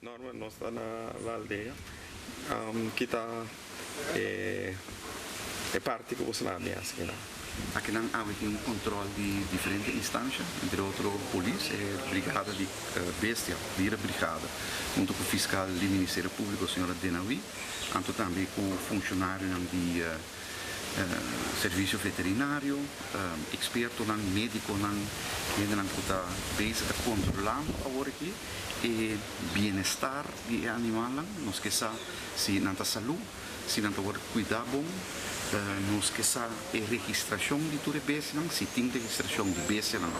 Norman, nos ta na La Aldea. Ki ta e parti ku boso nan a bin hasi kinan? Akinan awe tin un control di diferente instancia, entre otro polis, e brigada di bestia, dierenbrigade, hunto cu fiscal di Ministerio Publico señora Denawi, anto tambe cu funcionarionan di Servicio Veterinario, expertonan, mediconan, hendenan cu ta bezig ta controlando awor aki e bienestar di e animalnan. Nos ke sa si nan ta salú, si nan ta wòrdu kuidá bon. Nos ke sa e registrashon di tur e bestianan, si tin registrashon di bestianan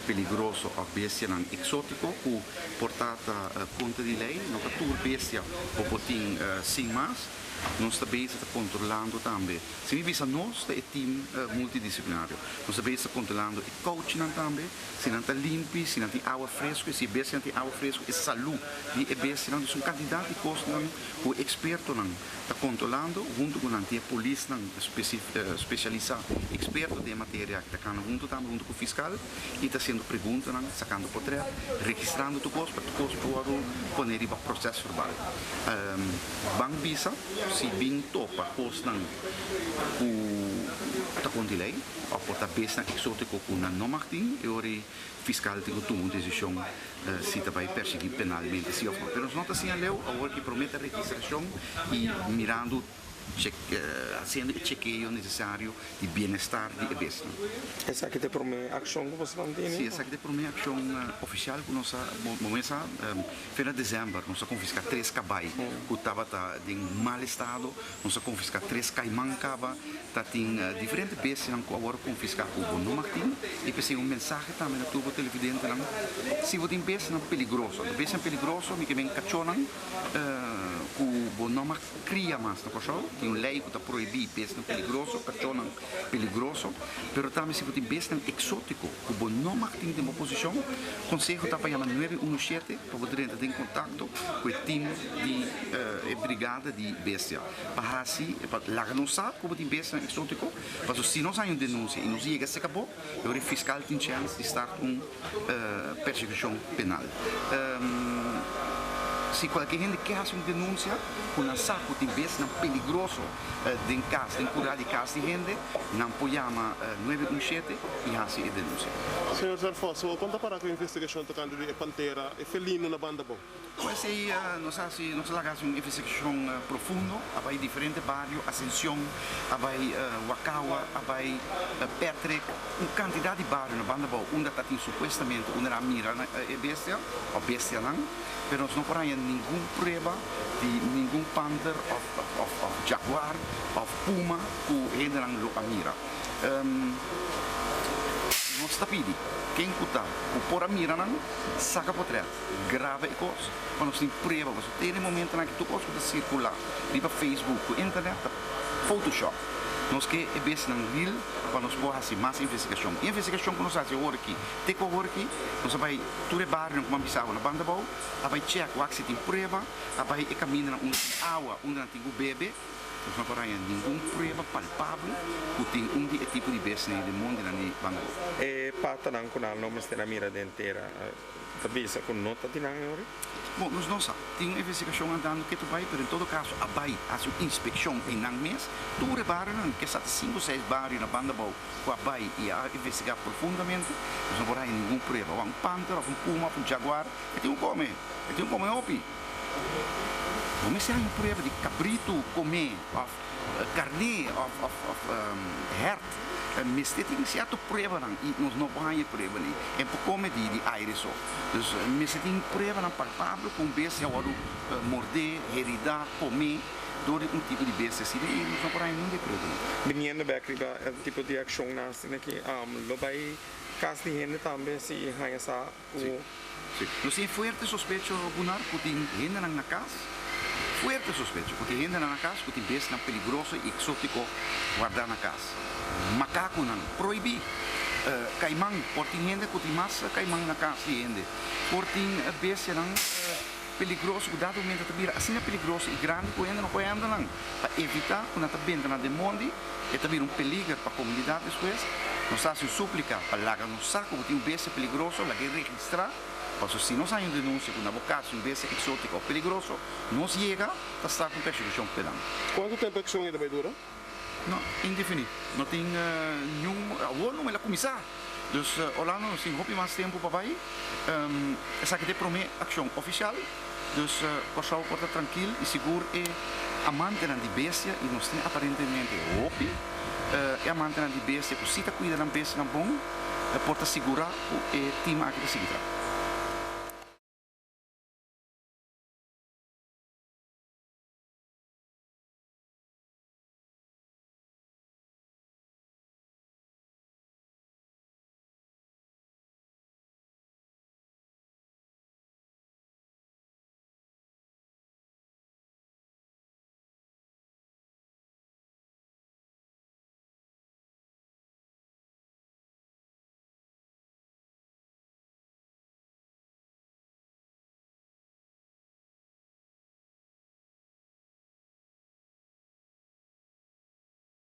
peligroso òf bestianan eksótiko ku por ta ta kontra di lei. No ta tur bestia bo por tin sin mas. Nos ta bezig ta kontrolando tambe, si mi bisa nos ta e tim multidisiplinario, nos ta bezig ta kontrolando e kouchinan tambe, si nan ta limpi, si nan tin awa fresku, si e bestianan tin awa fresku, e salú di e bestianan. Dus un kantidat di kosnan ku e ekspertonan ta kontrolando huntu ku nan tin e polisnan spesialisá, eksperto den e materia aki ta kana huntu tambe huntu ku fiskal i ta hasiendo preguntanan, sakando potrèt, registrando tur kos pa tur kos por wòrdu pone riba proses verbal. Ban bisa si bin topa kosnan ku ta kontra di lei òf por ta besnan eksótiko ku nan no mag tin, e ora ei fiskal tin ku tuma un desishon si ta bai persiguí penalmente si òf no. Pero nos no ta siña leu awor ki promé ta registrashon i mirando hasiendo e chekeo nesesario di bienestar di e besnan. Esaki ta e promé akshon ku boso ta tene? Si, esaki ta e promé akshon ofisial ku nos a momensa. Fe na desèmber nos a konfiská tres kabai ku tabata den mal estado, nos a konfiská tres kaiman kaba, ta tin diferente bestianan ku a wòrdu konfiská ku bo no mag tin. I p'esei un mensahe tambe na tur bo televidentenan, si bo tin bestianan peligroso, anto bestianan peligroso mi ke men kachónan ku bo no mag kria mas na Kòrsou, tin un lei ku ta prohibí bestianan peligroso, kachónan peligroso, pero tambe si bo tin bestianan eksótiko ku bo no mag tin den bo posishon, konseho ta pa yama nuebe unu shete pa bo drenta den kontakto ku e tim di e brigada di bestia pa hasi pa laga nos sa ku bo tin bestianan eksótiko, pasobra si nos haña un denunsia i nos yega serka bo, e ora e fiskal tin chèns di start un persekushon penal. Si kualke hende ke hasi un denunsia ku nan sa ku tin bestianan peligroso den kas, den kurá di kas di hende, nan por yama nuebe un shete i hasi e denunsia. Señor Serfoss, bo kon ta para ku e investigashon tokante di e pantera, e felino na Banda Bou? Pues ei nos a hasi, nos a laga hasi un investigashon profundo, a bai diferente bario, Asension, a bai Wakawa, a bai Patrick, un kantidat di bario na Banda Bou unda ta tin supuestamente unda nan a mira e bestia òf bestianan, pero nos no por haña ningun prueba di ningun panter òf òf jaguar òf puma ku hendenan lo a mira. Nos ta pidi ken ku ta ku por a mira nan saka potrèt, graba e kos pa nos tin prueba pasobra te den momentonan aki tur kos ku ta sirkulá riba Facebook ku internet ta photoshop. Nos ke e besnan real pa nos por hasi mas investigashon. E investigashon ku nos hasi awor aki te ku awor aki nos a bai tur e barionan ku bo a bisa awe na banda abou a bai chèk wak si tin prueba. A bai e kamindanan unda tin awa, unda nan tin ku bebe. Nos no por haña ningun prueba palpabel ku tin un di e tipo di bestia den mondinan di Bangkok. E patanan ku nan lo mester a mira den tera ta bisa ku no ta di nan e ora? Bon, nos no sa. Tin un investigashon andando ke ta bai, pero en todo kaso a bai hasi un inspekshon ei nan mes. Tur e barionan, ke sa ta sinku o seis bario na banda abou ku a bai i a investigá profundamente, nos no por haña ningun prueba. Wak un panter òf un puma òf un jaguar e tin ku kome. E tin un kome hopi. Bo mester haña prueba di kabritu kome òf karné òf òf hèrt. Mester tin sierto pruebanan i nos no por haña e prueba ni. E por kome di di aire so. Dus mester tin pruebanan palpabel ku un bestia a wòrdu mordé, heridá, komé dor di un tipo di bestia asina i nos no por haña ningún di e pruebanan. Biniendo bèk riba e tipo di akshonnan asina aki, lo bai kas di hende tambe si haña sa ku. Sí, sí. Nos tin fuerte sospecho, Gunnar, ku tin hendenan na kas, fuerte sospecho, ku tin hendenan na kas ku tin besnan peligroso i eksótiko wardá na kas. Makakunan, prohibí. Kaiman, por tin hende ku tin mas kaiman na kas di hende. Por tin bestianan peligroso ku dado momento ta bira asina peligroso i grandi ku hende no por hèndel nan. Pa evitá ku nan ta benta nan den mondi, e ta bira un peliger pa komunidat despues. Nos ta hasi un súplika pa laga nos sa ku bo tin un bestia peligroso, lag'é registrá. Paso si nos haña un denunsia ku na bo kas un bestia eksótiko òf peligroso, nos yega ta start un persekushon penal. Kuantu tempu e akshon ei ta bai dura? No, indefiní. No tin niun, awor no el a kuminsá. Dus Orlando nos tin hopi mas tempu pa bai. Esaki ta e promé akshon ofisial. Dus Kòrsou por ta trankil i sigur e amantenan di bestia, i nos tin aparentemente hopi e amantenan di bestia ku si ta kuida nan bestianan bon, por ta sigurá ku e tim aki ta sigui traha.